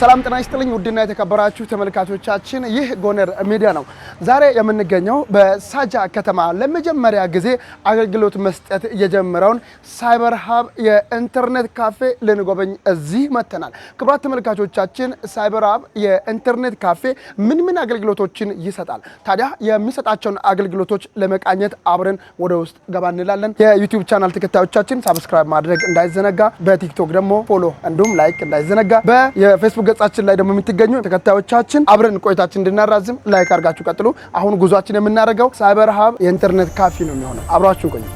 ሰላም ጤና ይስጥልኝ ውድና የተከበራችሁ ተመልካቾቻችን፣ ይህ ጎነር ሚዲያ ነው። ዛሬ የምንገኘው በሳጃ ከተማ ለመጀመሪያ ጊዜ አገልግሎት መስጠት የጀመረውን ሳይበር ሀብ የኢንተርኔት ካፌ ልንጎበኝ እዚህ መጥተናል። ክቡራት ተመልካቾቻችን፣ ሳይበር ሀብ የኢንተርኔት ካፌ ምን ምን አገልግሎቶችን ይሰጣል? ታዲያ የሚሰጣቸውን አገልግሎቶች ለመቃኘት አብረን ወደ ውስጥ ገባ እንላለን። የ YouTube channel ተከታዮቻችን subscribe ማድረግ እንዳይዘነጋ፣ በ TikTok ደግሞ follow እንዲሁም like እንዳይዘነጋ፣ በየፌስቡክ ገጻችን ላይ ደግሞ የምትገኙ ተከታዮቻችን አብረን ቆይታችን እንድናራዝም like አድርጋችሁ ቀጥሉ። አሁን ጉዟችን የምናደርገው ሳይበር ሀብ የኢንተርኔት ካፌ ነው የሚሆነው። አብራችሁን ቆዩ።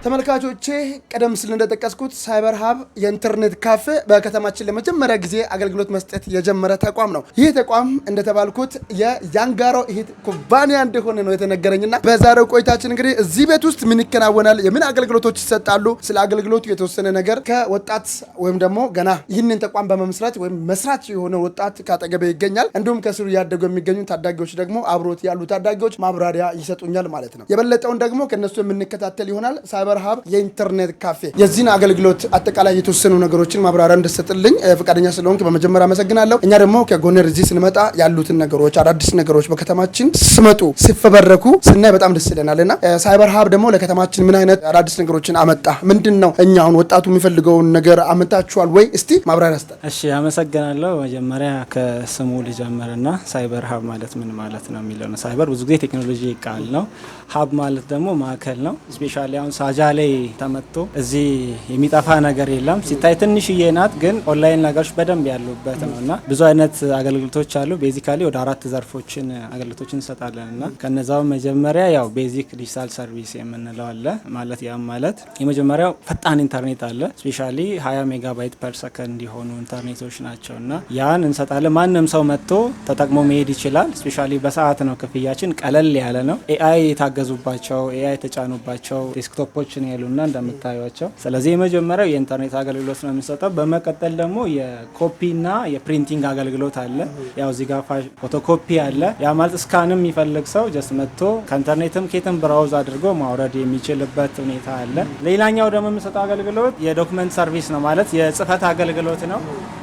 ተመልካቾቼ፣ ቀደም ሲል እንደጠቀስኩት ሳይበር ሀብ የኢንተርኔት ካፌ በከተማችን ለመጀመሪያ ጊዜ አገልግሎት መስጠት የጀመረ ተቋም ነው። ይህ ተቋም እንደተባልኩት የያንጋሮ እህት ኩባንያ እንደሆነ ነው የተነገረኝና በዛሬው ቆይታችን እንግዲህ እዚህ ቤት ውስጥ ምን ይከናወናል፣ የምን አገልግሎቶች ይሰጣሉ፣ ስለ አገልግሎቱ የተወሰነ ነገር ከወጣት ወይም ደግሞ ገና ይህንን ተቋም በመመስረት ወይም መስራች የሆነ ወጣት ካጠገቤ ይገኛል። እንዲሁም ከስሩ እያደጉ የሚገኙ ታዳጊዎች ደግሞ አብሮት ያሉ ታዳጊዎች ማብራሪያ ይሰጡኛል ማለት ነው። የበለጠውን ደግሞ ከእነሱ የምንከታተል ይሆናል። ሳይበር ሀብ የኢንተርኔት ካፌ የዚህን አገልግሎት አጠቃላይ የተወሰኑ ነገሮችን ማብራሪያ እንድሰጥልኝ ፈቃደኛ ስለሆንክ በመጀመሪያ አመሰግናለሁ። እኛ ደግሞ ከጎነር እዚህ ስንመጣ ያሉትን ነገሮች፣ አዳዲስ ነገሮች በከተማችን ስመጡ ሲፈበረኩ ስናይ በጣም ደስ ይለናል እና ሳይበር ሀብ ደግሞ ለከተማችን ምን አይነት አዳዲስ ነገሮችን አመጣ? ምንድን ነው እኛ አሁን ወጣቱ የሚፈልገውን ነገር አመጣችኋል ወይ? እስቲ ማብራሪያ ስጠን። እሺ፣ አመሰግናለሁ። መጀመሪያ ከስሙ ልጀምርና ሳይበር ሀብ ማለት ምን ማለት ነው የሚለው ነው። ሳይበር ብዙ ጊዜ ቴክኖሎጂ ቃል ነው። Hub ማለት ደግሞ ማዕከል ነው። Specially አሁን ሳጃ ላይ ተመጥቶ እዚህ የሚጠፋ ነገር የለም። ሲታይ ትንሽዬ ናት፣ ግን ኦንላይን ነገሮች በደንብ ያሉበት ነው እና ብዙ አይነት አገልግሎቶች አሉ። Basically ወደ አራት ዘርፎችን አገልግሎቶችን እንሰጣለን እና ከነዛው መጀመሪያ ያው basic digital service የምንለው አለ። ማለት ያም ማለት የመጀመሪያው ፈጣን ኢንተርኔት አለ። Specially 20 megabyte per second የሆኑ ኢንተርኔቶች ናቸው እና ያን እንሰጣለን። ማንም ሰው መጥቶ ተጠቅሞ መሄድ ይችላል። Specially በሰዓት ነው ክፍያችን፣ ቀለል ያለ ነው። AI የታገዙባቸው፣ AI የተጫኑባቸው desktop ኦች ነው ያሉና እንደምታዩቸው። ስለዚህ የመጀመሪያው የኢንተርኔት አገልግሎት ነው የምንሰጠው። በመቀጠል ደግሞ የኮፒና የ printing አገልግሎት አለ። ያው እዚህ ጋር ፎቶኮፒ አለ። ያ ማለት scan ም የሚፈልግ ሰው just መጥቶ ከኢንተርኔትም ኬትም browse አድርጎ ማውረድ የሚችልበት ሁኔታ አለ። ሌላኛው ደግሞ የምንሰጠው አገልግሎት የ document service ነው፣ ማለት የጽህፈት አገልግሎት ነው።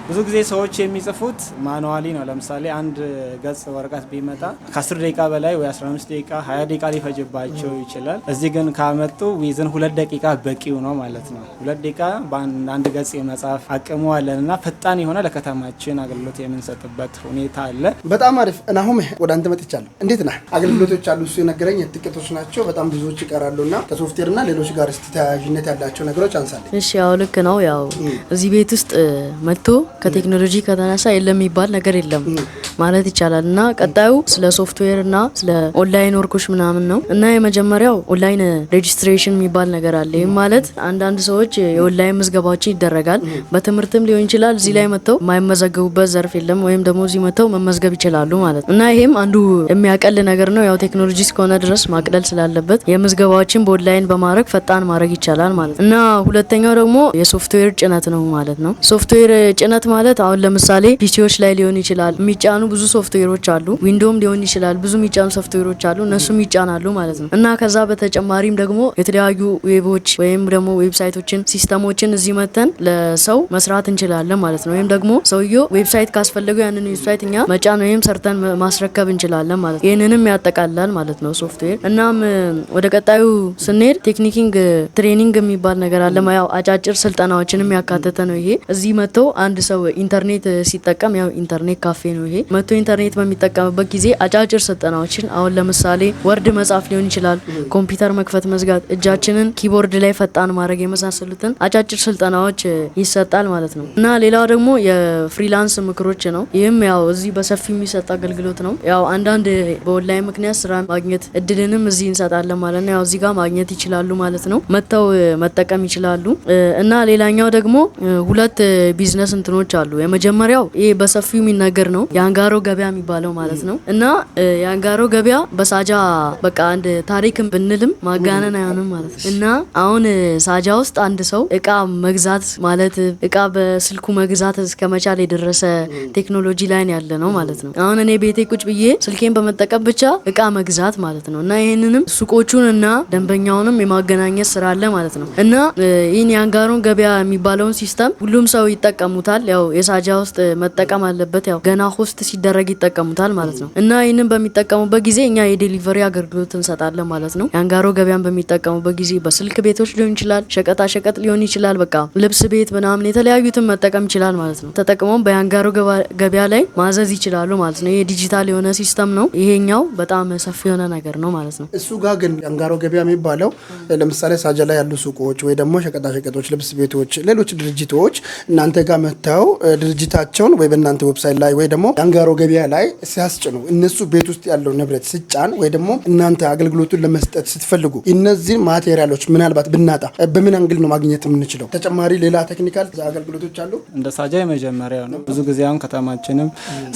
ብዙ ጊዜ ሰዎች የሚጽፉት manually ነው። ለምሳሌ አንድ ገጽ ወረቀት ቢመጣ ከ10 ደቂቃ በላይ ወይ 15 ደቂቃ፣ 20 ደቂቃ ሊፈጅባቸው ይችላል። እዚህ ግን ካመጡ within 2 ደቂቃ በቂው ነው ማለት ነው። 2 ደቂቃ በአንድ ገጽ የመጻፍ አቅሙ አለን እና ፈጣን የሆነ ለከተማችን አገልግሎት የምንሰጥበት ሁኔታ አለ። በጣም አሪፍ። ናሁም፣ ወደ አንተ መጥቻለሁ። እንዴት ነህ? አገልግሎቶች አሉ፣ እሱ የነገረኝ ጥቂቶች ናቸው። በጣም ብዙዎች ይቀራሉ እና ከሶፍትዌር እና ሌሎች ጋር እስቲ ተያያዥነት ያላቸው ነገሮች አንሳለኝ። እሺ፣ ያው ልክ ነው። ያው እዚህ ቤት ውስጥ መጥቶ ከቴክኖሎጂ ከተነሳ የለም የሚባል ነገር የለም ማለት ይቻላል። እና ቀጣዩ ስለ ሶፍትዌር እና ስለ online work ኦች ምናምን ነው። እና የመጀመሪያው online registration የሚባል ነገር አለ። ይህም ማለት አንዳንድ ሰዎች የኦንላይን ምዝገባዎችን ይደረጋል። በትምህርትም ሊሆን ይችላል። እዚህ ላይ መጥተው የማይመዘገቡበት ዘርፍ የለም፣ ወይም ደግሞ እዚህ መጥተው መመዝገብ ይችላሉ ማለት ነው። እና ይሄም አንዱ የሚያቀል ነገር ነው። ያው ቴክኖሎጂ እስከሆነ ድረስ ማቅለል ስላለበት የምዝገባዎችን በኦንላይን በማድረግ ፈጣን ማድረግ ይቻላል ማለት ነው። እና ሁለተኛው ደግሞ የሶፍትዌር ጭነት ነው ማለት ነው። ሶፍትዌር ጭነት ማለት አሁን ለምሳሌ PC ዎች ላይ ሊሆን ይችላል፣ የሚጫኑ ብዙ ሶፍትዌሮች አሉ። Window ም ሊሆን ይችላል፣ ብዙ የሚጫኑ ሶፍትዌሮች አሉ። እነሱም ይጫናሉ ማለት ነው። እና ከዛ በተጨማሪም ደግሞ የተለያዩ web ኦች ወይም ደግሞ website ኦችን፣ system ኦችን እዚህ መተን ለሰው መስራት እንችላለን ማለት ነው። ወይም ደግሞ ሰውየው website ካስፈለገው ያንን website እኛ መጫን ወይም ሰርተን ማስረከብ እንችላለን ማለት ነው። ይህንንም ያጠቃልላል ማለት ነው ሶፍትዌር። እናም ወደ ቀጣዩ ስንሄድ technicing training የሚባል ነገር አለ። ያው አጫጭር ስልጠናዎችንም ያካተተ ነው ይሄ። እዚህ መጥቶ አንድ ሰው ኢንተርኔት ሲጠቀም፣ ያው ኢንተርኔት ካፌ ነው ይሄ፣ መጥቶ ኢንተርኔት በሚጠቀምበት ጊዜ አጫጭር ስልጠናዎችን አሁን ለምሳሌ Word መጻፍ ሊሆን ይችላል፣ ኮምፒውተር መክፈት መዝጋት፣ እጃችንን keyboard ላይ ፈጣን ማድረግ የመሳሰሉትን አጫጭር ስልጠናዎች ይሰጣል ማለት ነው። እና ሌላው ደግሞ የ freelance ምክሮች ነው። ይህም ያው እዚህ በሰፊው የሚሰጥ አገልግሎት ነው። ያው አንዳንድ በኦንላይን ምክንያት ስራ ማግኘት እድልንም እዚህ እንሰጣለን ማለት ነው። ያው እዚህ ጋር ማግኘት ይችላሉ ማለት ነው። መጥተው መጠቀም ይችላሉ። እና ሌላኛው ደግሞ ሁለት ቢዝነስ እንትኖች አሉ። የመጀመሪያው ይህ በሰፊው የሚነገር ነው፣ የአንጋሮ ገበያ የሚባለው ማለት ነው። እና የአንጋሮ ገበያ በሳጃ በቃ አንድ ታሪክም ብንልም ማጋነን አይሆንም ማለት ነው። እና አሁን ሳጃ ውስጥ አንድ ሰው እቃ መግዛት ማለት እቃ በስልኩ መግዛት እስከመቻል የደረሰ ቴክኖሎጂ ላይ ነው ያለ ነው ማለት ነው። አሁን እኔ ቤቴ ቁጭ ብዬ ስልኬን በመጠቀም ብቻ እቃ መግዛት ማለት ነው። እና ይህንንም ሱቆቹን እና ደንበኛውንም የማገናኘት ስራ አለ ማለት ነው። እና ይህን የአንጋሮን ገበያ የሚባለውን system ሁሉም ሰው ይጠቀሙታል። ያው የሳጃ ውስጥ መጠቀም አለበት። ያው ገና host ሲደረግ ይጠቀሙታል ማለት ነው። እና ይህንን በሚጠቀሙበት ጊዜ እኛ የ delivery አገልግሎት እንሰጣለን ማለት ነው። የአንጋሮ ገበያን በሚጠቀሙበት ጊዜ በስልክ ቤቶች ሊሆን ይችላል፣ ሸቀጣ ሸቀጥ ሊሆን ይችላል፣ በቃ ልብስ ቤት ምናምን የተለያዩትን መጠቀም ይችላል ማለት ነው። ተጠቅመውም በያንጋሮ ገበያ ላይ ማዘዝ ይችላሉ ማለት ነው። ይሄ ዲጂታል የሆነ system ነው። ይሄኛው በጣም ሰፊ የሆነ ነገር ነው ማለት ነው። እሱ ጋር ግን አንጋሮ ገበያ የሚባለው ለምሳሌ ሳጃ ላይ ያሉ ሱቆች ወይ ደግሞ ሸቀጣሸቀጦች፣ ልብስ ቤቶች፣ ሌሎች ድርጅቶች እናንተ ጋር መጥተው ድርጅታቸውን ወይ በእናንተ website ላይ ወይ ደግሞ አንጋሮ ገበያ ላይ ሲያስጭኑ እነሱ ቤት ውስጥ ያለው ንብረት ሲጫን ወይ ደግሞ እናንተ አገልግሎቱን ለመስጠት ስትፈልጉ እነዚህን material ኦች ምናልባት ብናጣ በምን angle ነው ማግኘት የምንችለው? ተጨማሪ ሌላ technical አገልግሎቶች አሉ? እንደ ሳጃ የመጀመሪያው ነው። ብዙ ጊዜ አሁን ከተማችንም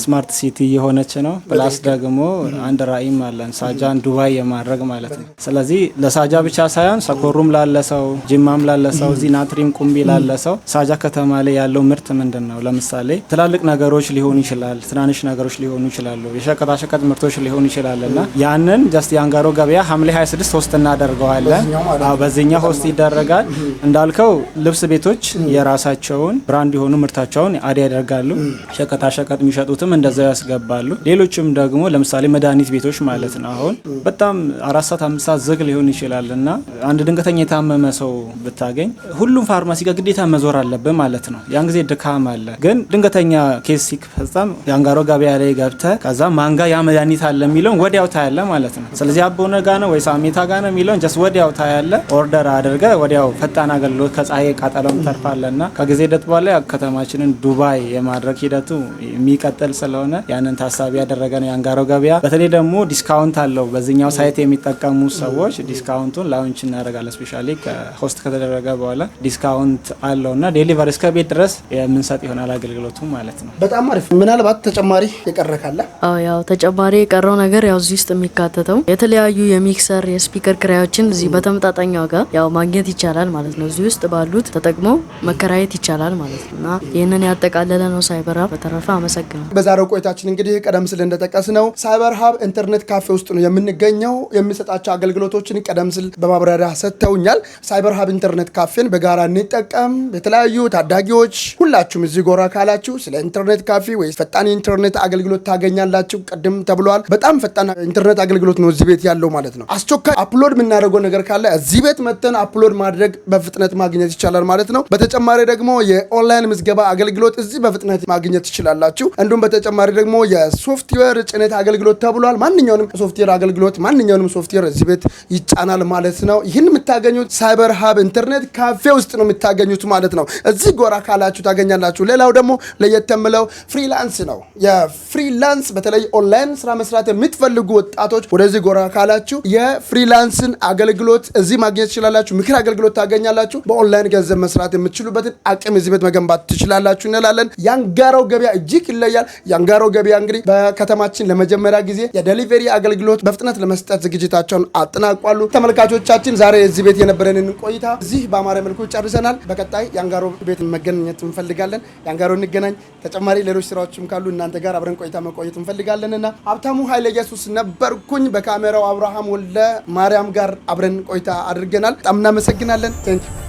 smart city እየሆነች ነው። Plus ደግሞ አንድ ራዕይም አለን፣ ሳጃን ዱባይ የማድረግ ማለት ነው። ስለዚህ ለሳጃ ብቻ ሳይሆን ሰኮሩም ላለ ሰው፣ ጅማም ላለ ሰው፣ እዚህ ናትሪም ቁምቢ ላለ ሰው ሳጃ ከተማ ላይ ያለው ምርት ምንድን ነው? ለምሳሌ ትላልቅ ነገሮች ሊሆኑ ይችላል፣ ትናንሽ ነገሮች ሊሆኑ ይችላሉ፣ የሸቀጣሸቀጥ ምርቶች ሊሆኑ ይችላል እና ያንን just የአንጋሮ ገበያ ሐምሌ 26 host እናደርገዋለን። አዎ፣ በዚህኛው host ይደረጋል። እንዳልከው ልብስ ቤቶች የራሳቸውን brand የሆኑ ምርታቸውን add ያደርጋሉ። ሸቀጣሸቀጥ የሚሸጡትም እንደዛው ያስገባሉ። ሌሎችም ደግሞ ለምሳሌ መድኃኒት ቤቶች ማለት ነው። አሁን በጣም 4 ሰዓት 5 ሰዓት ዝግ ሊሆን ይችላል እና አንድ ድንገተኛ የታመመ ሰው ብታገኝ ሁሉም ፋርማሲ ጋር ግዴታ መዞር አለብን ማለት ነው። ያን ጊዜ ድካም አለ። ግን ድንገተኛ case ሲፈጸም የአንጋሮ ገበያ ላይ ገብተ ከዛ ማንጋ ያ መድኃኒት አለ የሚለውን ወዲያው ታያለ ማለት ነው። ስለዚህ አቦነ ጋ ነው ወይስ አሜታ ጋ ነው የሚለውን just ወዲያው ታያለ። Order አድርገ ወዲያው ፈጣን አገልግሎት፣ ከፀሐይ ቃጠሎም ተርፋለ እና ከጊዜ ሂደት በኋላ ከተማችንን ዱባይ የማድረግ ሂደቱ የሚቀጥል ስለሆነ ያንን ታሳቢ ያደረገ ነው የአንጋሮ ገበያ። በተለይ ደግሞ discount አለው። በዚህኛው site የሚጠቀሙ ሰዎች discount ኡን launch እናደርጋለን። Specially host ከተደረገ በኋላ discount አለው እና delivery እስከ ቤት ድረስ የምንሰጥ ይሆናል አገልግሎቱ ማለት ነው። በጣም አሪፍ። ምናልባት ተጨማሪ የቀረ ካለ? አዎ፣ ያው ተጨማሪ የቀረው ነገር ያው እዚህ ውስጥ የሚካተተው የተለያዩ የ mixer፣ የ speaker ክራዮችን እዚህ በተመጣጣኝ ዋጋ ያው ማግኘት ይቻላል ማለት ነው። እዚህ ውስጥ ባሉት ተጠቅሞ መከራየት ይቻላል ማለት ነው እና ይህንን ያጠቃለለ ነው ሳይበር ሀብ። በተረፈ አመሰግናለሁ። በዛሬው ቆይታችን እንግዲህ ቀደም ሲል እንደጠቀስነው ሳይበር ሀብ ኢንተርኔት ካፌ ውስጥ ነው የምንገኘው። የሚሰጣቸው አገልግሎቶችን ቀደም ሲል በማብራሪያ ሰጥተውኛል። ሳይበር ሀብ ኢንተርኔት ካፌን በጋራ እንጠቀም። የተለያዩ ታዳጊዎች ሁላችሁም እዚህ ጎራ ካላችሁ ስለ ኢንተርኔት ካፌ ወይ ፈጣን የኢንተርኔት አገልግሎት ታገኛላችሁ። ቅድም ተብሏል። በጣም ፈጣን ኢንተርኔት አገልግሎት ነው እዚህ ቤት ያለው ማለት ነው። አስቸኳይ upload የምናደርገው ነገር ካለ እዚህ ቤት መጥተን upload ማድረግ በፍጥነት ማግኘት ይቻላል ማለት ነው። በተጨማሪ ደግሞ የኦንላይን ምዝገባ አገልግሎት እዚህ በፍጥነት ማግኘት ትችላላችሁ። እንዲሁም በተጨማሪ ደግሞ የሶፍትዌር ጭነት አገልግሎት ተብሏል። ማንኛውንም ሶፍትዌር አገልግሎት፣ ማንኛውንም ሶፍትዌር እዚህ ቤት ይጫናል ማለት ነው። ይህን የምታገኙት ሳይበር ሀብ ኢንተርኔት ካፌ ውስጥ ነው የምታገኙት ማለት ነው። እዚህ ጎራ ካላችሁ ታገኛላችሁ። ሌላው ደግሞ ለየት የሚለው freelance ነው። የ freelance በተለይ ኦንላይን ስራ መስራት የምትፈልጉ ወጣቶች ወደዚህ ጎራ ካላችሁ የ freelance ን አገልግሎት እዚህ ማግኘት ትችላላችሁ። ምክር አገልግሎት ታገኛላችሁ። በኦንላይን ገንዘብ መስራት የምትችሉበትን አቅም እዚህ ቤት መገንባት ትችላላችሁ እንላለን። የአንጋሮ ገበያ እጅግ ይለያል። የአንጋሮ ገበያ እንግዲህ በከተማችን ለመጀመሪያ ጊዜ የ delivery አገልግሎት በፍጥነት ለመስጠት ዝግጅታቸውን አጠናቋሉ። ተመልካቾቻችን፣ ዛሬ እዚህ ቤት የነበረንን ቆይታ እዚህ በአማረ መልኩ ጨርሰናል። በቀጣይ የአንጋሮ ቤት መገናኘት እንፈልጋለን። የአንጋሮ እንገናኝ። ተጨማሪ ሌሎች ስራዎችም ካሉ እናንተ ጋር አብረን ቆይታ መቆየት እንፈልጋለን እና ሀብታሙ ኃይለ ኢየሱስ ነበርኩኝ። በካሜራው አብርሃም ወልደ ማርያም ጋር አብረን ቆይታ አድርገናል። በጣም እናመሰግናለን። Thank you.